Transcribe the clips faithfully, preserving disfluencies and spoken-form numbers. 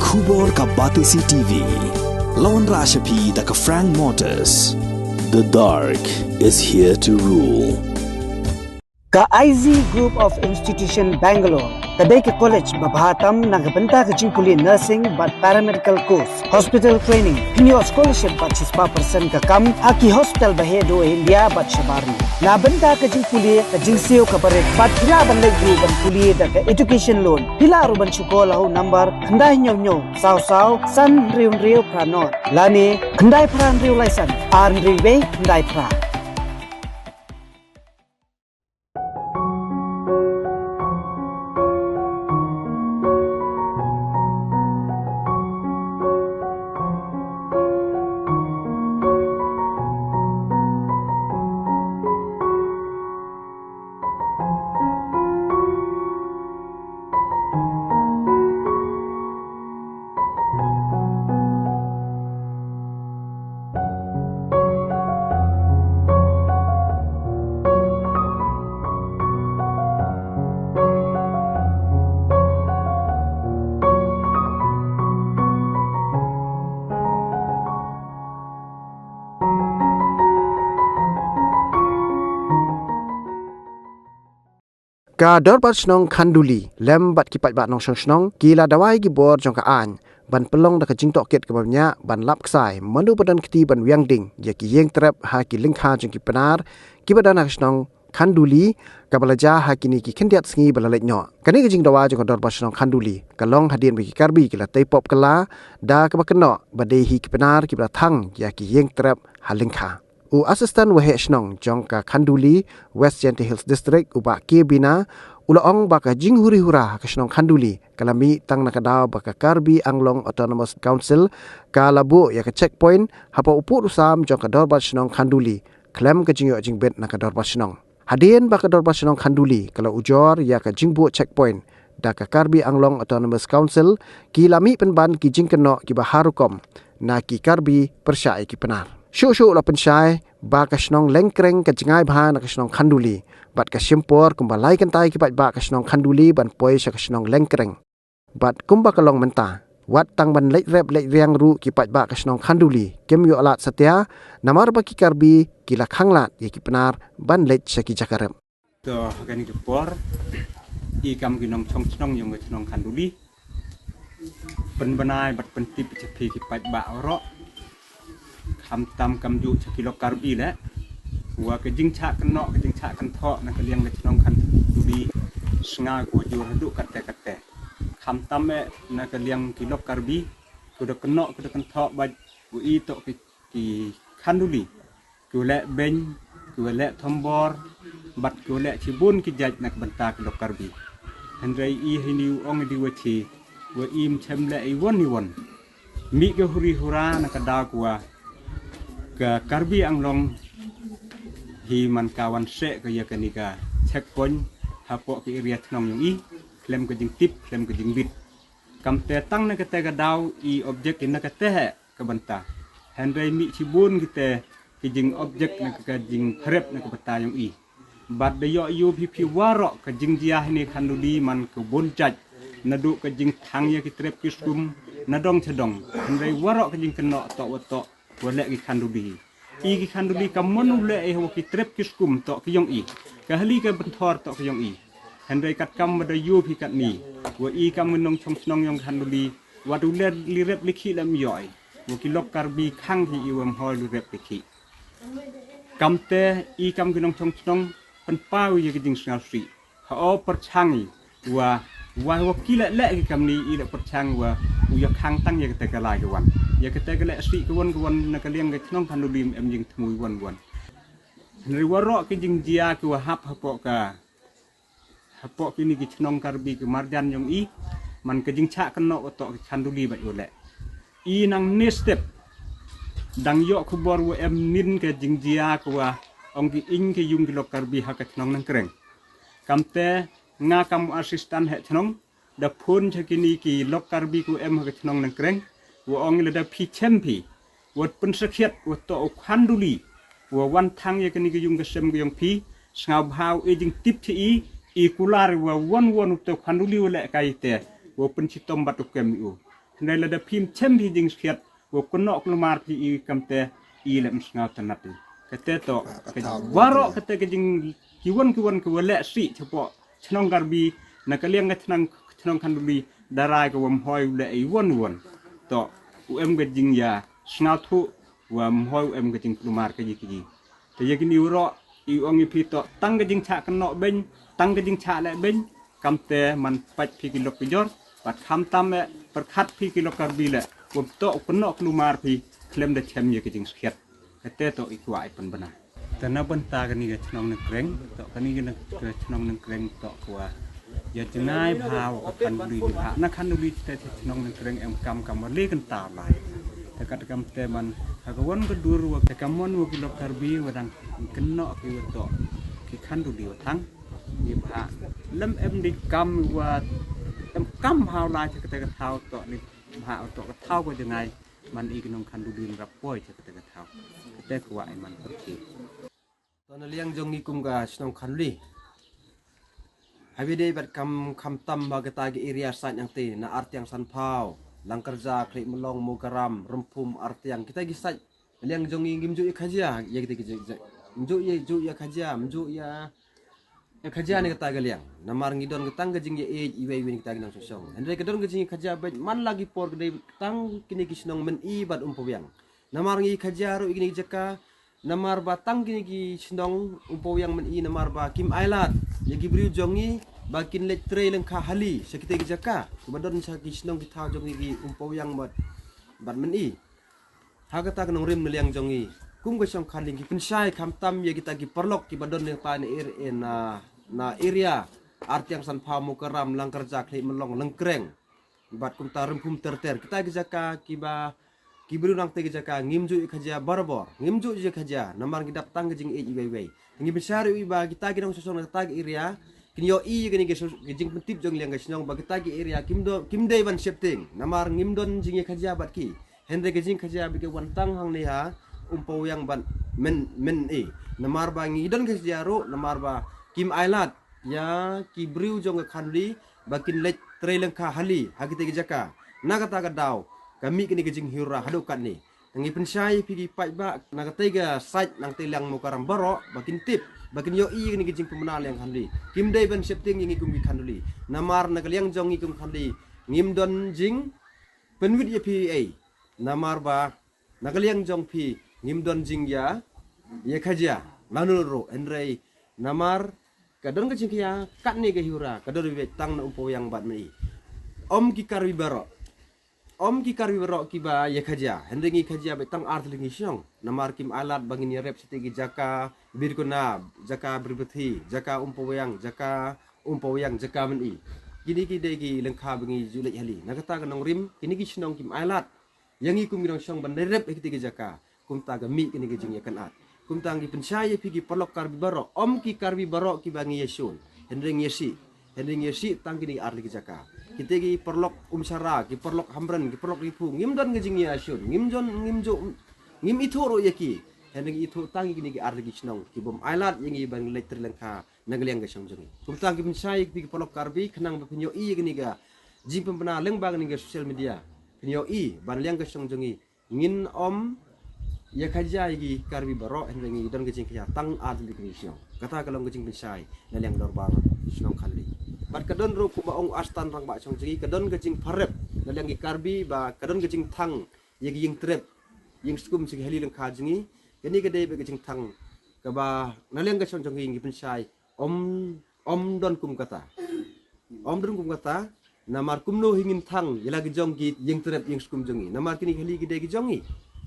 Khubor ka Batesi T V. Lawan Rashapi da ka Frank Motors. The dark is here to rule. Ka I Z Group of Institution Bangalore ka dei ka college ba bha tam na ka bynta ka jingpule nursing bad paramedical course, hospital training, pynïoh scholarship bad shispah percent ka kam ha ki hospital ba heh duh ha India bad shabar ri. Na bynta ka jingpule ka jingsiew ka barit bad phi lah ban leit ruh ban pule da ka education loan, phi lah ruh ban shu call ha u number khyndai hynñiew hynñiew saw saw san hynriew hynriew phra nod lane khyndai phra hynriew lai san ar hynriew wei khyndai phra. Ka Dorbar Shnong Khanduli lem bad ki paidbah nongshong shnong ki la dawa ïa ki bor jong ka aiñ ban pynlong da ka jingtohkit kaba bniah ban lap ksai mano ba don kti ban wiang ding ïa ki ïing trep ha ki lyngkha jong ki Pnar kiba don ha ka shnong Khanduli, kaba la jia ha kine ki khyndiat sngi ba la leit noh. Kane ka jingdawa jong ka Dorbar Shnong Khanduli ka long hadien ba ki Karbi ki la tei pop kylla da kaba kynnoh ba dei hi ki Pnar kiba la thang ïa ki ïing trep ha lyngkha. U Assistant Waheh Shnong jong ka Khanduli, West Jaintia Hills District, u Bah K Bina, u la ong ba ka jinghuri hura ha ka shnong Khanduli ka la mih tang na ka daw ba ka Karbi Anglong Autonomous Council ka la buh ïa ka checkpoint hapoh u pud u sam jong ka Dorbar Shnong Khanduli khlem ka jingïoh jingbit na ka Dorbar Shnong. Hadien ba ka Dorbar Shnong Khanduli ka la ujor ïa ka jingbuh checkpoint da ka Karbi Anglong Autonomous Council, ki la mih pynban ki jingkynnoh kiba har rukom na ki Karbi pyrshah ïa ki Pnar. Shuh shuh la pynshai ba ka shnong Lengkreng ka jngai bha na ka shnong Khanduli bad ka shim por kumba lai kynta ïa ki paidbah ka shnong Khanduli ban poi sha ka shnong Lengkreng. Bad kumba ka long mynta, wat tang ban leit rep leit riang ruh ki paidbah ka shnong Khanduli kim ïoh lad satia, namar ba ki Karbi ki la khanglad ïa ki Pnar ban leit sha ki jaka rep. To ha kane ka por, i kam ki nongshong shnong jong ka shnong Khanduli, pynbna bad pyntip sha phi ki paidbah baroh, khamtam kamjooh sha ki lok Karbi leh, wa ka jingshah kynnoh ka jingshah kynthoh na ka liang ka shnong Khanduli, sngew ko jur haduh katte katte. Khamtam eh na ka liang ki lok Karbi, ko da kynnoh ko da kynthoh bad u i toh ki, ki Khanduli, ko leh beiñ, ko leh thombor, bad ko leh shibun ki jait na ka bynta ki lok Karbi. Hynrei i hini u ong i di wa shi, wa im chem leh i won i won. Mih ka huri hura na ka daw ko wa ka Karbi Anglong hi man ka wan seh ka ïa kane ka checkpoint hapoh ka area chnong yong i, khlem ka jingtip, khlem ka jingbit. Kamte tang na kate ka daw i object i na kate heh ka bynta. Hynrei mih shibun kite ki jing object na ka jingpyrep na ka bynta yong i. Bad da ïoh ïoh phi phi waroh ka jingjia hini Khanduli man ka bun jait. Naduh ka jingthang ïa ki trep ki skum na dong cha dong. Hynrei waroh ka jingkynnoh toh wa toh wa leh ki Khanduli. I ki Khanduli kam mon u leh eh wa ki trep ki skum toh ki yong i. Ka hali ka bynthor toh ki yong i. Hynrei kat kam wa da ïoh phi katni. Wa i kam nongshong shnong yong Khanduli. Wat u leh li rep li khih lem ïoh i. Wa ki lok Karbi khang hi i wa mhoi li rep li khih. Kamte i kam ki nongshong shnong pynpaw ïa ki jingsngewsih. Ha o pyrchang i wa, wa, wa ki leh leh ki kamni i leh pyrchang wa u ïa khang tang ïa kate ka lai ka wan. Ïa kate ka leh sih ka wan ka wan na ka liang ka chnong Khanduli em jingthmu wan wan. Hynrei waroh ki jingjia ki wa hap hapoh ka, hapoh kini ki chnong Karbi ki marjan yong i, man ka jingshah kynnoh wa toh ki Khanduli bad wa leh. I nang ne step dang ïoh khubor wa em nin ka jingjia ka wa ong ki ing ki yung ki lok Karbi ha ka chnong Nangkreng. Kamte nga kam assistant heh chnong da phone cha kini ki lok Karbi ku em ha ka chnong Nangkreng, wa ong lada phi chem phi, wat pynsakhiat wa toh u Khanduli wa wan thang ïa kini ki yung ka sem ka yong phi, sngewbha u e jingtip cha i, i kular wa wan wan u toh Khanduli wa leh kai te, wa pynshitom bad u kem i u. Hynrei lada phim chem phi jingskhiat, wa kynnoh kulmar phi i kamte, i lem sngaw tynat i. Kate to, ka baroh kate ka jing kiwon kiwon kiwa leh sih chapoh chnong Karbi, na ka liang ka chnong, chnong Khanduli, darai ka wa mhoi u leh i won won. To, u em ka jingya sngaw thuh, wa mhoi u em ka jingkulmar ka ji ka ji. Te ya kini u roh, i ong i phi to, tang ka jingchah kynnoh beiñ, tang ka jingchah leh beiñ, kamte man pait phi ki lok ki jor, bad khamtam e, pyrkhat phi ki lok Karbi leh, wa to u kynnoh kulmar phi, khlem da chem ya ka jingskhiat. Kate to i kwah i pynbna. Te na bynta kani ka chnong Nongkreng, to kani ka na-, ka chnong Nongkreng to kwah. Ya jngai bha wa ka Khanduli bha. Na Khanduli te te chnong Nongkreng em kam kam wa le kan ta lai. Te kat kamte man, ha ka wan ka dur wa te kam wan wa ki lok Karbi wa dang kynnoh ki wa to. Ki Khanduli wa tang. Ni bha. Lem em di kam wa, em kam haw lai te kate ka thaw to ni bha to ka thaw ko jngai. Man i ki nong Khanduli rap poi te kate ka thaw. Kate kwah i man pyrkhi. To na liang jong ngi kum ka chnong Khanduli. Hawi dei bad kam khamtam ba kita ki area site nangte na Artiang Sanphaw, Langkarja, Khliehmlong, Mukaram, Rymphum, Artiang. Kita ki site na liang jong ngi ngim ju ya khajia, ya kita ki je-, je-, ngim ju ya, ju ya khajia, ngim ju ya, ya khajia ne kita ka liang. Namar ngi don ka tang ka jingya ej, iwei iwei ne kita ki nang sosong. Hynrei ka don ka jingya khajia bad man la ki por ka dei tang kini ki chnong Myni bad Umpowiang. Namar ngi khajia ruh i kini ki jaka, namar ba tang kini ki chnong Umpowiang Myni namar ba kim ailad ya ki briew jong ngi ba kin leit trei lyngkha hali sha kita ki jaka. Kiba don sha ki chnong ki thaw jong ngi ki Umpowiang bad, bad Myni. Ha kata ka nongrim na liang jong ngi kum ka chnong Khanduli ngi pynshai khamtam ya kita ki paralok kiba don lyngkha na er-, eh, na, na area Artiang Sanphaw, Mukaram, Langkarja, Khliehmlong, Nongkreng. Bad kumta Rymphum ter ter. Kita ki jaka kiba, ki briew nangte ki jaka ngim ju ya khajia barabor. Ngim ju ya khajia. Namar ngi dap tang ka jingej iwei iwei. Ngi bishar iwei ba kita ki nong sosong na kita ki area kin yoh i kani ka so-, ka jingpyntip jong liang ka chnong ba kita ki area kim do-, kim dei ban shepting. Namar ngim don jingya khajia bad ki. Hynrei ka jingkhajia ba ki wan tang hangne ha Umpowiang bad Myn-, Myni. Namar ba ngi don khajia ruh, namar ba kim ailad ya ki briew jong ka Khanduli ba kin leit trei lyngkha hali ha kita ki jaka. Na kata ka daw ka mih kani ka jinghiura haduh katne. Ngi pynshai phi ki paidbah na kata ka site nangte liang Mukaram baroh ba kin tip, ba kin yoh i kani ka jingpynbna liang Khanduli. Kim dei ban shepting ya ngi kum ki Khanduli. Namar na ka liang jong ngi kum Khanduli ngim don jingpynwit ya phi ei. Namar ba na ka liang jong phi ngim don jingya, ya khajia, mano ruh, hynrei namar ka don ka jingkhia, katne ka hiura, ka don beit tang na Umpowiang bad Myni. Om ki Karbi baroh. Om ki Karbi baroh kiba ya khajia, hynrei ngi khajia beit tang ar tylli ki shnong. Namar kim ailad ba ngin yarep siti ki jaka, Birkona, jaka Birbathi, jaka Umpowiang, jaka Umpowiang, jaka Myni. Kini ki dei ki lyngkha ba ngi ju leit hali. Na kata ka nongrim, kini ki shnong kim ailad ya ngi kum ki nongshong ban leit rep ha kita ki jaka. Kumta ka mih kani ka jingyakhmat. Kumta ngi pynshai ya phi ki paralok Karbi baroh, om ki Karbi baroh kiba ngi ya shun. Hynrei ngi ya sih, hynrei ngi ya sih tang kini ki ar tylli ki jaka. Kita ki paralok Umshara, ki paralok Hamren, ki paralok Riphu, ngim don ka jingya shun, ngim don, ngim ju, ngim ithuh ruh ya ki. Hynrei ngi ithuh tang kini ki ar tylli ki shnong kibym ailad ya ngi ban leit trei lyngkha na ka liang ka shnong jong ngi. Kumta ngi pynshai ya phi ki paralok Karbi khnang ba phin yoh i ya kani ka jingpynbna lyngba kani ka social media. Phin yoh i ba na liang ka shnong jong ngi ngin om ya khajia ya ki Karbi baroh, hynrei ngi don ka jingkhia tang ar tylli ki shnong. Kata ka long ka jingpynshai na liang dorbar shnong Khanduli. Bad ka don ruh kumba ong Astan Rangbah shnong jong ngi, ka don ka jingpyrep na liang ki Karbi ba ka don ka jingthang ya ki ïing trep, ïing skum sha ki hali lyngkha jong ngi. Kani ka dei beit ka jingthang kaba na liang ka shnong jong ngi ngi pynshai om, om don kum kata. Om don kum kata, namar kumno hi ngin thang ya la ki jong ki ïing trep ïing skum jong ngi. Namar kini ki hali ki dei ki jong ngi.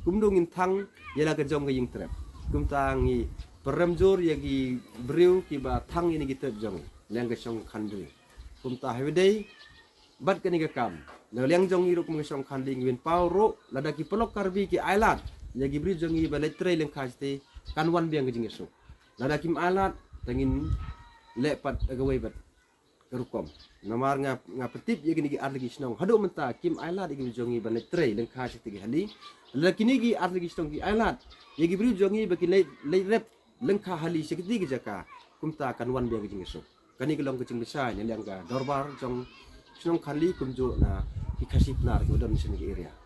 Kumno ngin thang ya la ki jong ki ïing trep. Kumta ngi pyrem jur ya ki briew kiba thang ya kini ki trep jong ngi. Liang ka shnong Khanduli. Kumta hawi dei bad kani ka kam. Na liang jong ngi ruh kum ka shnong Khanduli ngi win paw ruh, lada ki paralok Karbi ki ailad ya ki briew jong ngi ba leit trei lyngkha siti, kan wan biang ka jingïasuk. Lada kim ailad, te ngin leh pat ha kawei pat ka rukom. Namar nga, nga pyntip ya kini ki ar tylli ki shnong haduh mynta kim ailad ya ki briew jong ngi ba leit trei lyngkha siti ki hali. Lada kini ki ar tylli ki shnong ki ailad ya ki briew jong ngi ba ki leit, leit rep lyngkha hali sha kiti ki jaka, kumta kan wan biang ka jingïasuk. Kani ka long ka jingpynshai na liang ka dorbar jong shnong Khanduli kumjuh na ki Khasi Pnar kiba don sha kane ka area.